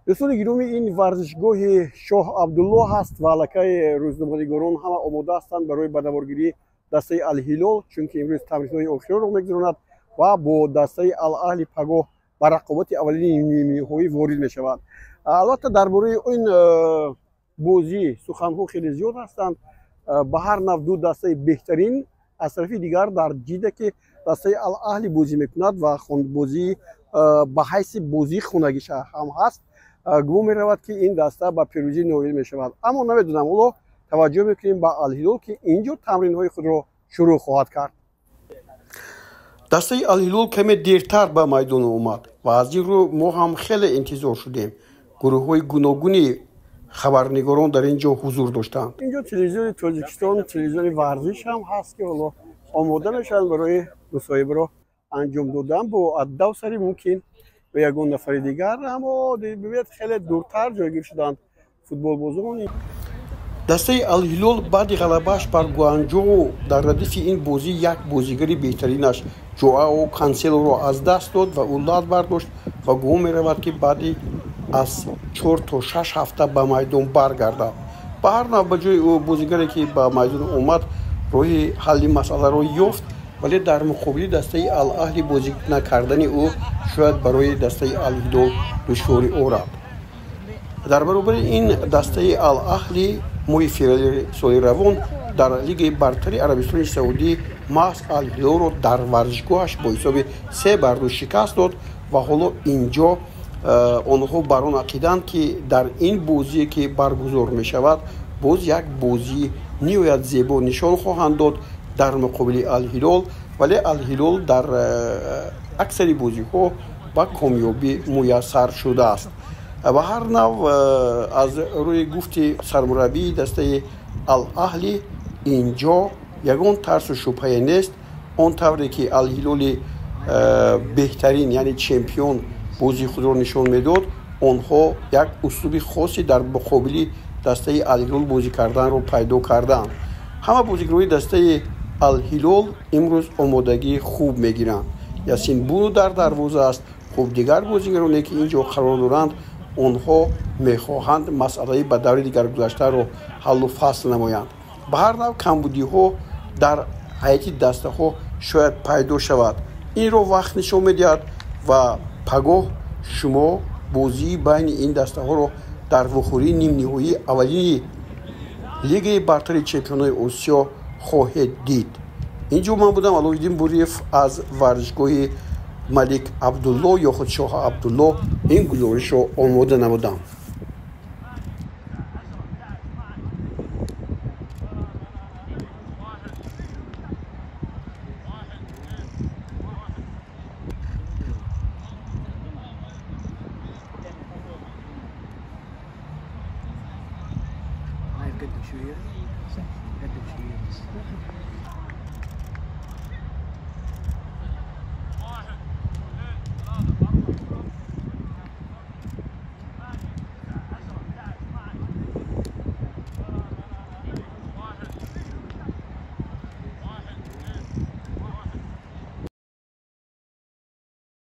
Дӯстони гиромӣ, ин варзишгоҳи Шоҳ Абдулло ҳаст ва аллакай рӯзноманигорон ҳама омода ҳастанд барои ба наворгирии дастаи Алҳилол, чунки имрӯз тамринҳои охирро мегузаронад ва бо дастаи Алаҳли пагоҳ ба рақобати аввалини нимниҳоӣ ворид мешавад. Албатта, дар бораи ин бозӣ суханҳо хеле зиёд ҳастанд. Ба ҳар нав ду дастаи беҳтарин, аз тарафи дигар дар Ҷида, ки дастаи Алаҳли бозӣ мекунад ва бозии ба ҳайси бозии хонагиша ҳам ҳаст, гумон меравад, ки ин даста ба пирӯзӣ ноил мешавад. Аммо намедонам, ҳоло таваҷҷӯҳ мекунем ба Алҳилол, ки ин ҷо тамринҳои худро шурӯъ хоҳад кард. Дастаи Алҳилол каме дертар ба майдон омад ва аз ин рӯ мо ҳам хеле интизор шудем. Гурӯҳҳои гуногуни хабарнигорон дар ин ҷо ҳузур доштанд. Ин ҷо телевизиони Тоҷикистон, телевизиони варзиш ҳам ҳаст, ки ҳоло омода мешаванд барои мусоҳибаро анҷом додан бо Аддавсари, мумкин ва ягон нафари дигар. Аммо бибинед, хеле дуртар ҷойгир шуданд футболбозон. Дастаи Алҳилол баъди ғалабааш бар Гуанҷоу дар радифи ин бозӣ як бозигари беҳтаринаш Жоао Канселоро аз даст дод ва ӯ лат бардошт ва гумон меравад, ки баъди аз 4 то 6 ҳафта ба майдон баргардад. Ба ҳар нав, ба ҷои ӯ бозигаре, ки ба майдон омад, роҳи ҳалли масъаларо ёфт, вале дар муқобили дастаи Алаҳли бозӣ накардани ӯ шояд барои дастаи Алҳилол душворӣ орад. Дар баробари ин, дастаи Алаҳли моҳи феврали соли равон дар Лигаи бартари Арабистони Саудӣ маҳз Алҳилолро дар варзишгоҳаш бо ҳисоби 3 бар 2 шикаст дод ва ҳоло инҷо онҳо бар он ақиданд, ки дар ин бозие, ки баргузор мешавад, боз як бозии ниҳоят зебо нишон хоҳанд дод дар муқобили Алҳилол. Вале Алҳилол дар аксари бозиҳо ба комёбӣ муяссар шудааст. Ба ҳар нав, аз рӯи гуфти сармураббии дастаи Алаҳли, инҷо ягон тарсу шубҳае нест. Он тавре ки Алҳилоли беҳтарин, яъне чемпион, бозии худро нишон медод, онҳо як услуби хосе дар муқобили дастаи Алҳилол бозӣ карданро пайдо карданд. Ҳама бозигарони дастаи Алҳилол имрӯз омодагии хуб мегиранд. Ясин Буну дар дарвоза аст. Хуб, дигар бозигароне, ки ин ҷо қарор доранд, онҳо мехоҳанд масъалаи ба даври дигар гузаштаро ҳаллу фасл намоянд. Ба ҳар нав, камбудиҳо дар ҳайати дастаҳо шояд пайдо шавад. Инро вақт нишон медиҳад ва пагоҳ шумо бозии байни ин дастаҳоро дар вохӯрии нимниҳоии аввалини Лигаи бартари чемпионои Осиё хоҳед дид. Ин ҷо ман будам, Аловиддин Буриев, аз варзишгоҳи Малик Абдулло ё худ Шоҳ Абдулло ин гузоришро омода намудам. قدم شوية، قدم شوية بس.